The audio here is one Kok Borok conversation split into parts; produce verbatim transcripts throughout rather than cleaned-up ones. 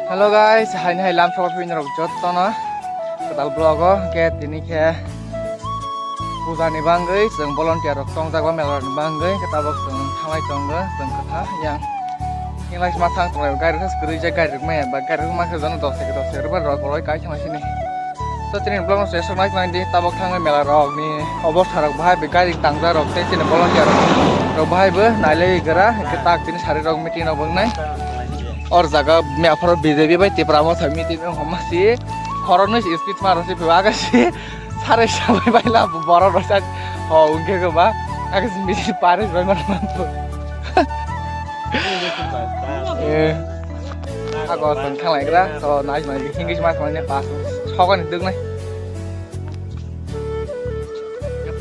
Hello guys, haini hai lam sokol pini rok jotto no kwtal vlog o, hwnkhe tini khe puja ni bangwi chwng volunteer rok tongjak o mela ni bangwi, hwnkhe tabok chwng thanglai tongo, chwng kwtha yang hinglai ma thang tonglai, gari rok kwrwi jak, gari rok maya ba gari rok ma khe jano dos taka dos taka rok rok roi kai thangma sini. So tini vlog no se sok nai nai di, tabok thangwi mela rok ni obostha rok bahai, be gari tangjak rok tei chini volunteer rok bahai bo nailai gra, hwnkhe tak tini sari rok meeting rok wngnai. Or jaga me aphoro B J P bai Tipra Motha meeting wng homa si, khoroknwi si speech ma rw si phaiba, aga si sarai sabai bai la borok rw sa ho wngkhe khe ba, aga si meeting pare bai ma rw. Eh, ako tong khalai gra, to nai nai hingi ma khalai ne pas sokani duk nai.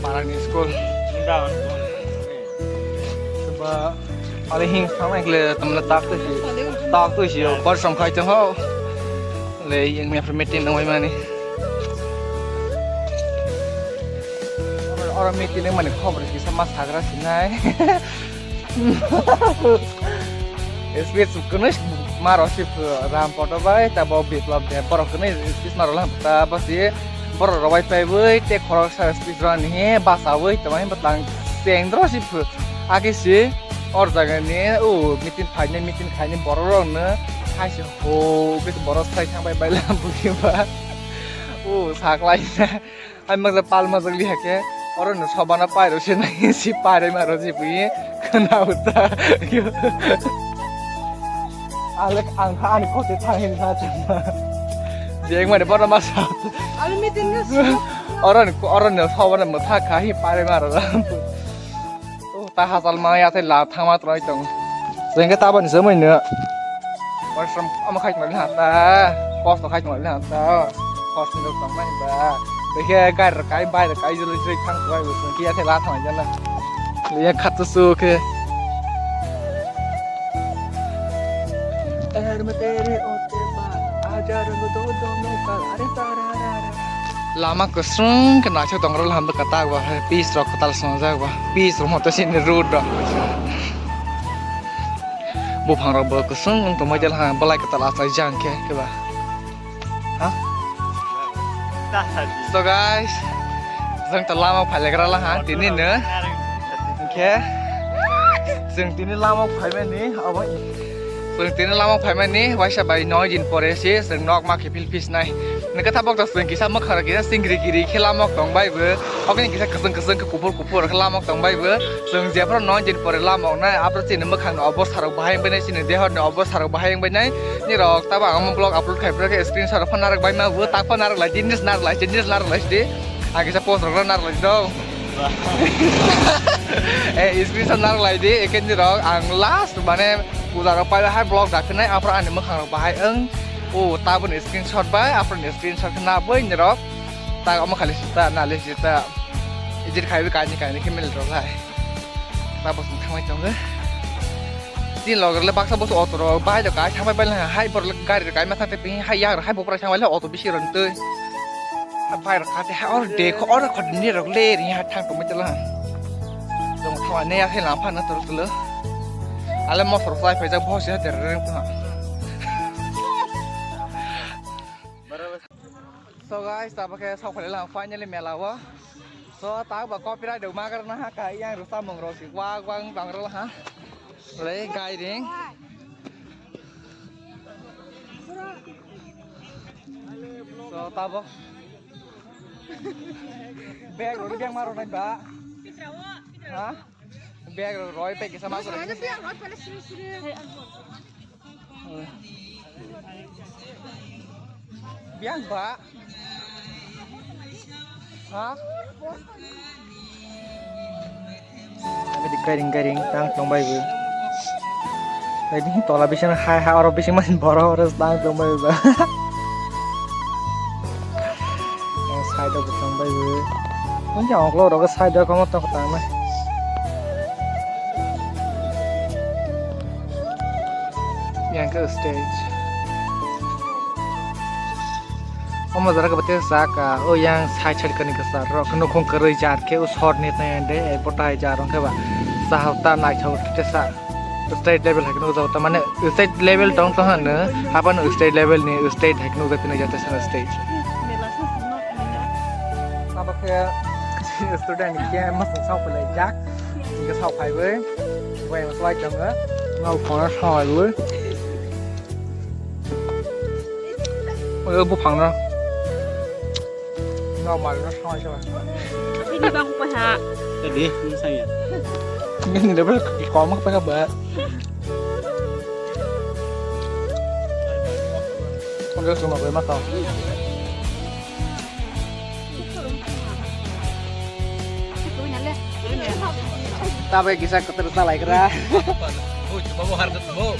Parani school. Ba, ale hing sama ikle tamla tak tu si, tak tu si, o, kor som khai tong ho. Le, yang mi after meeting nang mani. Oro, oro meeting nang mani khobor kisa ma sagra sinai. Speech kwnwi maro si Ram Poto bai tabo Biplab de borok kwnwi speech maro lang ta basi borok rok bai paiwi te khorok sa speech rani he basawi tongmani bwtang chengdro si phu ake si or jaga ni o meeting phaini meeting khaini borok rok no hai se ho ke borok sai thang bai bai lam buki ba o saklai. Hai mangsa pal mangsa liha khe, oro no sobana pairo se nai si pare maro si bui khana uta. Alek ang kha ani kote thang hin na chama. Jeng mane bono masa. Ami meeting na. Oro no, oro no sobana mo tha kha hi pare maro. Oh, ta hachal ma ya te la thangma trai tong. Jengke ta bani semai ne. Warsam ama khai tong ha ta. Kos to khai tong ha ta. Kos ni tong mai ba. Beke gar kai bai kai jeli jeli thang trai bu ki ya te la thang jana. Ya khat su ke. Er ma tere ote ba. Aja rang do do no kal. Are ta ra ra ra. Lama kwswng khe naithok tong rwla hwnba kwtak ba, hai pitch rok kwtal swngjak ba, pitch rok moto sini road rok. Buphang rok bo kwswng wng tongmai jala ha, belai kwtal achai jang khe khe ba. Ha? So guys, jwng to lama phailagra la ha, tini no. Hwnkhe chwng tini lama phaimani abo. Chwng tini lama phaimani waisa bai noi din pore se chwng nok ma khe phil phisnai. Nokha tabok to chwng kisa mwkhang kisa singri giri khe lamok tong bai bo. Okni kisa kwchwng kwchwng khe kuphur kuphur khe lamok tong bai bo. Chwng jephru noi din pore lamok nai aphru chini mwkhang ni obostha rok bahai wngbai nai, chini deho ni obostha rok bahai wngbai nai. Ni rok tabo ang vlog upload khai phuru khe screenshot rok phan narok bai ma bo, tak phan narok lai di, nis narok lai di, nis narok lai di. Ang kisa post rok narok lai di do. Eh, screenshot narok lai di, ekhe ni rok ang last mane puja rok pai hai vlog da khe nai, aphuru ani mwkhang rok bahai wng. O, taboni screenshot bai, aphuru ni screenshot khe na bai ni rok. Ta omo khali sita, nali sita. Edit khai bai kaini kaini khe mil rok lai. Ta bosong thangbai tongo. Tin logor le baksa boso auto rok bahai rok kai thangbai bai lai hai borok le gari rok kai ma thang te phi hai yak rok hai bo prai thangbai le auto bisi rok twi. Hai bai rok kate hai or de kho or kho ni rok le ri hai thang tongbai tala. Tong thangbai ne ya khe lam pha na tolo tolo. Ale mosor klai phaijak bosi ha der reng tong. So guys, tabuk khe sok phai lang finally mela o. So, tak ba copyright rok magar na ha ka yang rok samung rok si wak wak bang rok ha. Le gairing. So, tabuk. Bag rok bag maro nai ba. Ha? Bag rok roi pe kisa ma. Biang ba. Ha? Abi di kairing kairing tang tong bai bu. Tadi tola bising hai hai oro bising masin boro oro tang tong bai bu. Side o tong bai bu. Onja ongklo rogo side o komo tong tang na. Yang ke stage. Omo jora khe bwtwi saka, o yang side side kani kwchar rok nukhung kwrwi jar khe o short ni tei de advertise jar wngkhe ba chahok ta naithok tei sa. State level hai kheno jagao, tamane state level tong tong hano, hapan state level ni state hai kheno jagao, tini jata sana state. Abo khe student khe masuk sau phalai jak, hingke sau phaiwi, bai maslai tongo, ngau khona sau phaiwi. Oyo buphangno. Normal no soi soi. Ini bang pa ha. Tadi, ini saya. Ini level koma pa ba. Oyo suma ba mata. Tabuk kisa kwtwrwk chalaigra.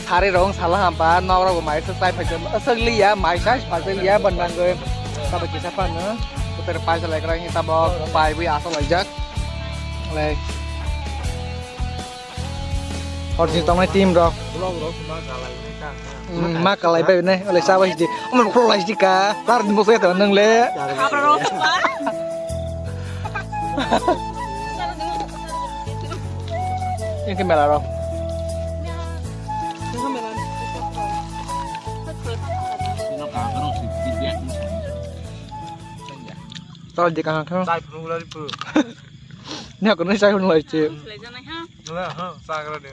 Sari rong sala hamba, nok rok bo mai se chai phai tong, aswk liya, mai sa phai liya, ban nangwi. Tabuk kisa phano, kwtwrwk pai chalaigra, hini tabuk pai bui aswk laijak. Lai. Hor jin tongnai team rok. Vlog rok ma kalai nai ta. Hmm, ma kalai bai ne, ole sa bai di. Omo pro lai di ka. Lar di mo se to nang le. Habra rok ma. Ini ke mela rok. Tal di kahang kahang. Sai pru lari pru. Ni aku ni sai pru lai ci. Lai jana ha. Lah, ha, sagra de.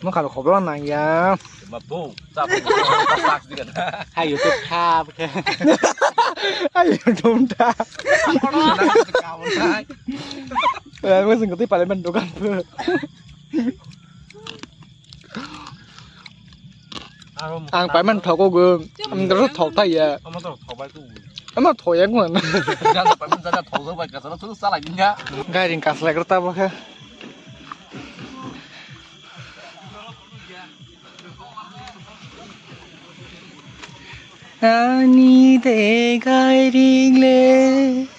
Mo khalo khobor nang ya. Ma bo, sa bo, sa sa di kan. Hai YouTube tha, oke. Hai YouTube tha. Ka bo nai. Eh, mo sing kati parliament dokan. Ang payment thok o gum, ang doro thok thai ya. Ama to thok bai tu. Ama thok ya gum. Jang payment jang thok jang bai kasara tu salai din ya. Gai ring kaslai kar ta ba khe. Ani de gai ring le,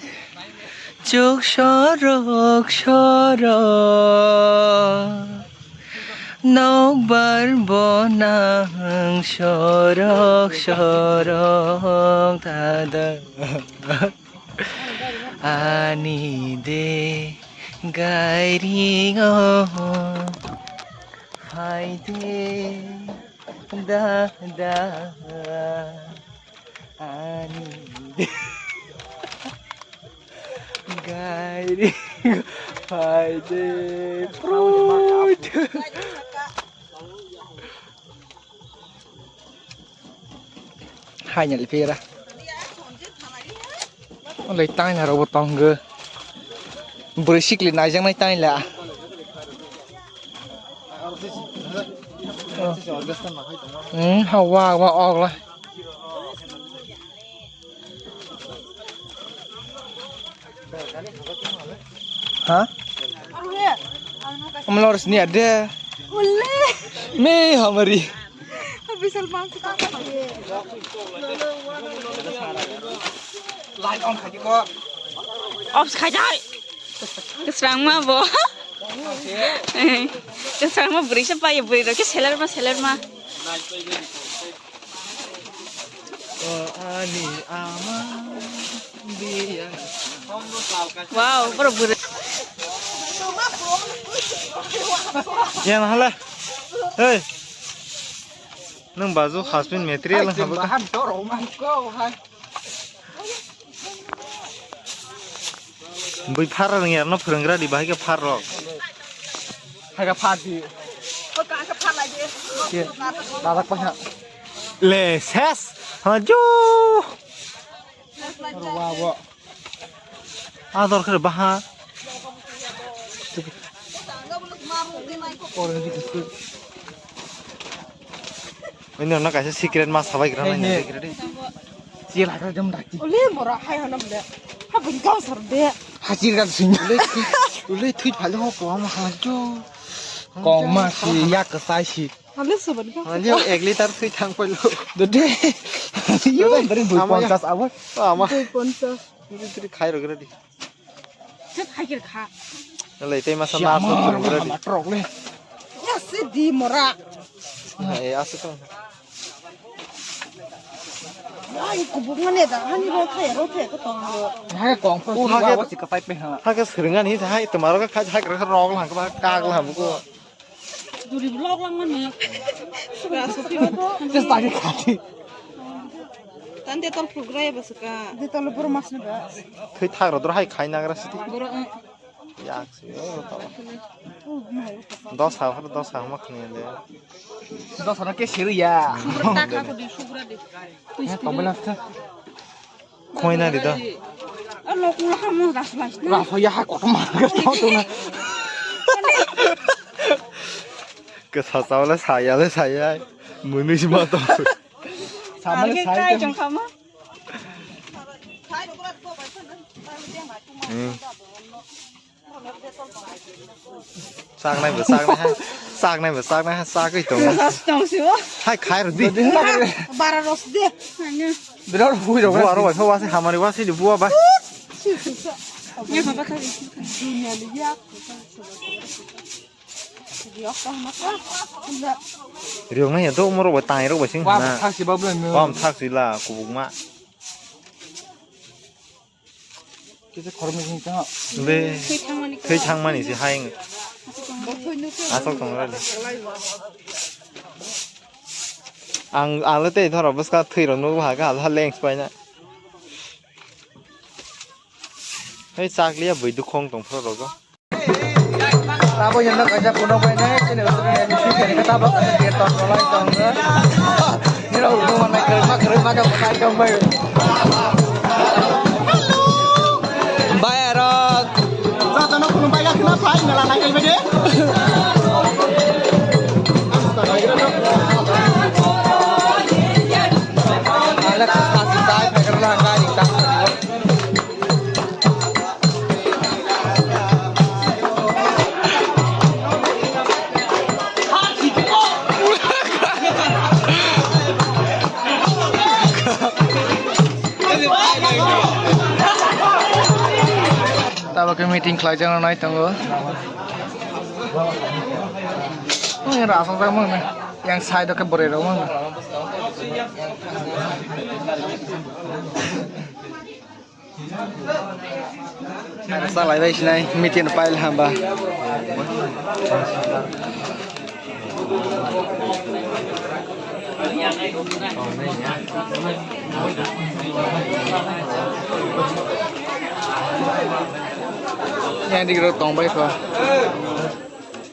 chuk sorok sorok. Nokbar bo nang sorok sorok dada. Ani de gairing o phai de dada. Ani de. Gairing phai de prut. Hai nyali pera. Olai tang na robo tong ge. Bwrwi sikli naijaknai tang la. Hmm, ha wa wa og la. Ha? Amlor sini ada. Me hamari. Bisal bang kita. Light on khaji ko. Off khaji. Kwsrangma bo. Kwsrangma bwrwi se paio, bwrwi rok khe seler ma, seler ma. O ani ama biya. Wow, boro bwrwi. Yang hala. Hei. Nung baju khasmin material habo. Bahan dorong mangko hai. Bui phar rang yarno phwrwnggra di, bahai khe phar rok. Hai khe phar di. Ke, dadak paha. Le ses. Ha jo. Wa wa. Ador khe baha. Orange biscuit. Ini ono kaisa secret ma sabai gra nang. Secret di. Sia lagra jam daki. Ole mora hai hana bole. Ha bini kau sar de. Hachir ga sing. Ule thui phale ho po ma ha jo. Kong ma si yak sai si. Ale so bani kau. Ale ek liter thui thang palo. Dode. Yo bari bui ponchas awa. Ama. Bui ponchas. Ini tiri khai rok ready. Chat khai kir kha. Lai tei masa na so purung ready. Matrok le. Ya si di mora. Eh, asuk. Ai, kubuk mane da, hani rothe, rothe ko tong. Hai kong pro. O, si hake wa, wa, si ka pai pe ha. Hake sringani hai, tomaro ka khai, hai ka rok lang ka, kak lang ko. Duri vlog lang mani. Suka suka to. Just tadi khati. Tan de tol program ba suka. De tol bor mas ne ba. Thwi thak ro dor hai khai nagra siti. Boro, eh. Yak si, o, tol. Dos ha, dos ha ma khni de. Dos ha ke siri ya. Subra ta kha ko di, subra di. Tobela kha. Khoina di da. A lok mo ha mo ras ras na. Ras ya ha kotom ma ga to na. Ke sa sa le sa ya le sa ya. Mui mi si ma to. Sa ma le sa ya. Kai jong kha ma. Hmm. Saknai bo saknai hai. Saknai bo saknai hai, sakwi tongo. Ros tong si o. Hai khai ro di. Bara ros de. Bera hui ro. Bua ro bai, wasi hamari wasi di bua bai. Nya baba thari. Dunia liya. Riok nai ya do mo ro bai, tai ro bai sing. Wa na. Thak si ba bla. Wa thak si la kubuk ma. Kisa khoroknwi hwn tong. Be. Thwi thangmani. Thwi thangmani se hai. Asok tong rali. Ang, ang le tei thoro bwska thwi rok nukgo ha khe, ha leng se paina. Hei chakliya bui dukhong tong phro rogo. Abo yang nak aja kuno bai nai, sini udah yang mesti jadi kata apa kata dia tahun mulai tahun ke. Ini lah rumah naik kereta, kereta macam naik tahun bai. Bayar rok. Rata no kuno bayar kena pai, nala naik kereta deh. Alex, kasih saya, kereta nggak ditahan. Tabuk khe meeting khlaijaknai tongo. Yang side o khe bwrwi rok mano. Salai bai sinai meeting file hamba. Yang di tong bai kho.